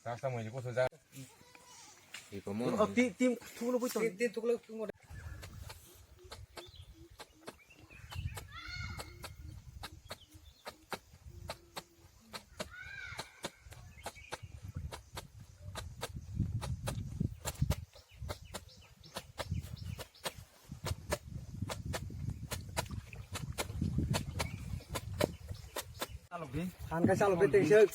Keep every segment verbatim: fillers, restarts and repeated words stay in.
Rasta mui ko soja. Iko mo. Oh, ti-, tim thuklo bui ton. Tin, tin thuklo thukmo. Thang khe chalo bete se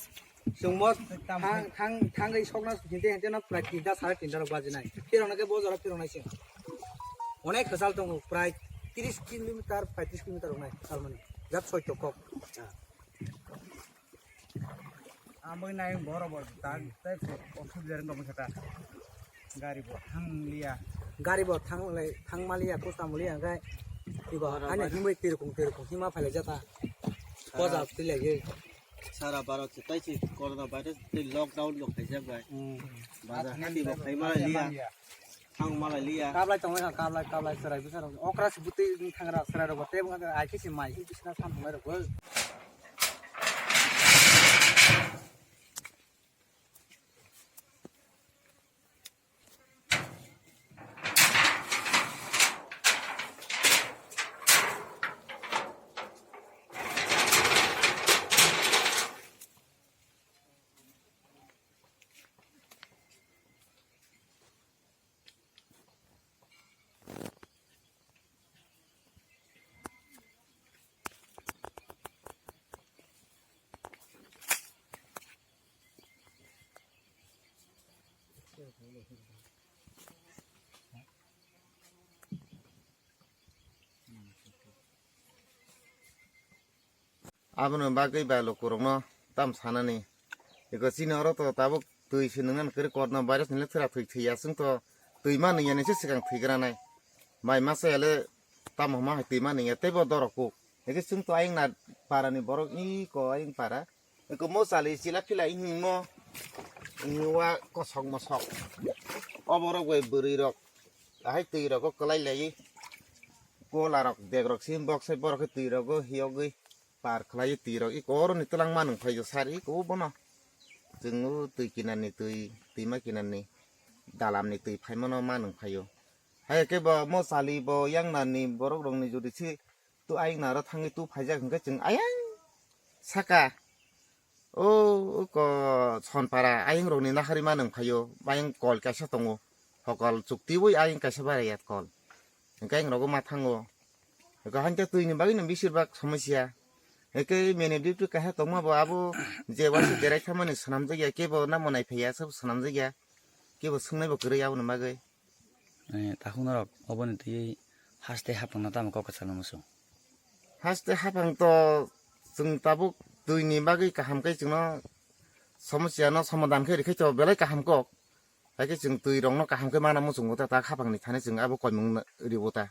chwngmo thang, thang, thangwi sokna hinte hinte no prai tinta sare tinta rok bajinai. Phirokna khe bo jora phiroknai se. Onek kwchal tongo, prai tris kilometer, paitris kilometer wngnai kwchal mani. Jat soito kok. Amoi nai boro bo ta tei osubida wng tong kha ta. Gari bo thang liya. Gari bo thang lai, thang maliya, kusta maliya, hingke ibo ani himoi tirkung tirkung hima phalai jata. Sara, poja twi lagi. Sara Bharat se tai se corona virus tei lockdown bo khaijak bai. Hmm. Bazar hati bo khai maliya. Thang malai liya. Kablai tongo, kablai, kablai, chwrai bwsa rok. Okra se bwtwi thangra chwrai rok bo tei wngkha ai khe se mai bisna sam thangmai rok bo. Aboni bagwi ba lukurokno tam sanani. Eko chini oro to tabuk twi se nwngnani kwrwi, corona virus ni le thwra thwi thwiya, chwng to twi ma nwngyani se swkang thwigranai. Mai masa ya le tamo hwnma hai twi ma nungya teibo dorok kuk. Eke chwng to ayang na para ni borok iko ayang para. Eko mo chali chila phila hwnmo hwnwa kosok mosok. Oborok bai bwrwi rok ahai twi rogo kwlai lai. Kola rok dek rok sim bok sai borok khe twi rogo hiyogwi par khlai twi rok. Iko oro ni twlang ma nung phai jo sar iko bono. Chwng o twi kinar ni twi, twima kinar ni dalam ni twi phaimano ma nung phai o. Hai khe bo mo chali bo yang na ni borok rok ni jodi si tu ayang na ro thangwi tu phaijak hwnkhe chwng ayang saka. O, o ko Sonpara ayang rok ni nahari ma nung phai o. Ayang kol kaisa tongo. Hokol chukti wi ayang kaisa barayat kol. Hwnkhe ayang rogo ma thango. Hwnkhe hankhe twi ni bagwi no bisir bak somosya. Hwnkhe mene duty kaisa tongma bo abo je waisa berai thamani swnamjak ya kebo namo nai phai ya sabo swnamjak ya. Kebo swngnai bo kwrwi aboni bagwi. Eh, takhuk norok oboni twiwi haste haphangno tamo kok kwchangno muchung? Haste haphang to chwng tabuk twi ni bagwi kaham khe chwngno somosya no somadan khe rikhe to belai kaham kok. Hai khe chwng twi rokno kaham khe mana muchungo ta, ta haphang ni thani chwng abo koimung riwo ta.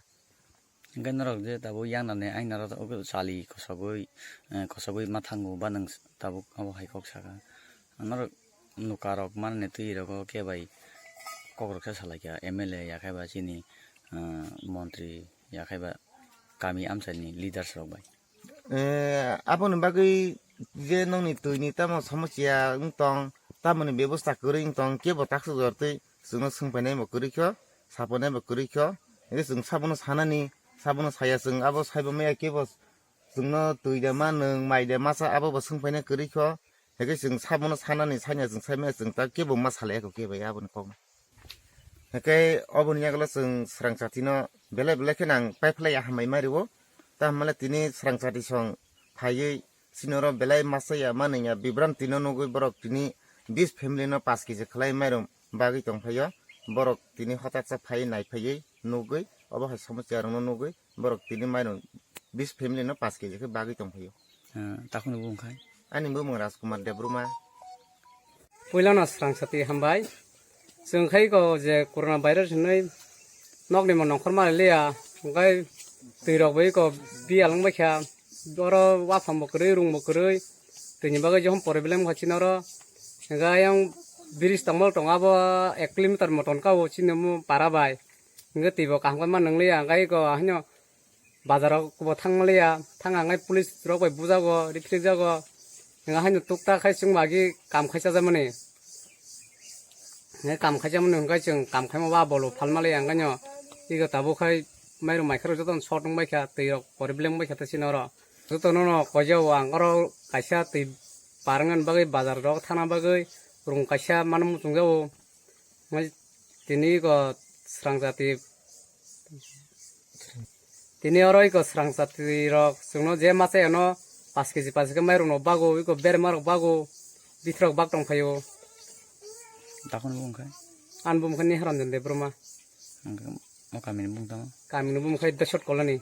Hwnkhe norok je tabuk yang nani aina ro chali kosogwi, eh, kosogwi ma thango ba nwng tabuk abo hai kok saka. Norok nukarok manani twi rogo khe bai kokrok khe salaikha M L A yakhai ba chini, ah, montri yakhai ba kami amchaini leaders rok bai. Eh, aboni bagwi je nokni twini tamo somosya wng tong, tamoni bebosta kwrwi wng tong, kebo taksuk jor twi chwngno swngpainai bo kwrwi kho, sapainai bo kwrwi kho, hwnkhe chwng sabono sanani, sabono saya chwng abo saibo maya kebo chwngno twi de ma nwng, mai de masa abo bo swngpainai kwrwi kho. Hwnkhe chwng sabono sanani sanya chwng saimaya chwng ta kebo ma salai kho kebo aboni kokno. Hwnkhe oboni yagulo chwng swrang chatino belai belai kheno ang paiphlai ya hambai ma rwo. Tamo le tini swrang chati song phaiwi chini oro belai masa ya manwi ya bibran tino nugwi borok tini bis family no paanch kg khlai mairum bagwi tongphaio. Borok tini hotatsa phaiwi naiphaiwi nugwi obo hai somosya rokno nugwi borok tini mairum bis family no paanch kg khe bagwi tongphaio. Ah, takhukni bumung khai? Ani bumung Rajkumar Debbarma. Puilano swrang sati hambai. Chwng khai ko je corona virus hinwi nokni mo nongkhor ma liya, hwnkhe twi rok bai ko biyal wng bai kha. Oro waphang bo kwrwi, rung bo kwrwi, twini bagwi jehom problem kha chini oro. Hwnkhe ayang bridge tongmol tongo, abo ek kilometer moton ka o chini omo para bai. Hwnkhe twi bo kaham khe ma nang liya, hwnkhe ko haino bazar rok bo thang maliya, thang hwnkhe police rok bai bujago, riphrikjago, hwnkhe haino tuktak khai chwng agi kam khai chajak mani. Nge kam khaisa mani hwnkhe chwng kam khaima ba bolo phalmalai ang kanyo. Ego tabuk khai mairum maikharok jotono short wngbaikha, twi rok pore bleng baikha ta chini oro. Jotono no koijao ang oro kaisa twi parwngna bagwi bazar rok thana bagwi rung kaisa mano muchungjao. Tini ego srang jati Tini oro iko srang chati rok chwngno je masa yano paanch keji paanch keji mairum rok bago, iko berma rok bago, bithorok bak tong phaio. Dakon bung khai? An bung khai ni Haranjan Debbarma. Ang khe mo kami ni bung tamo? Kami ni bung khai Dashot Colony.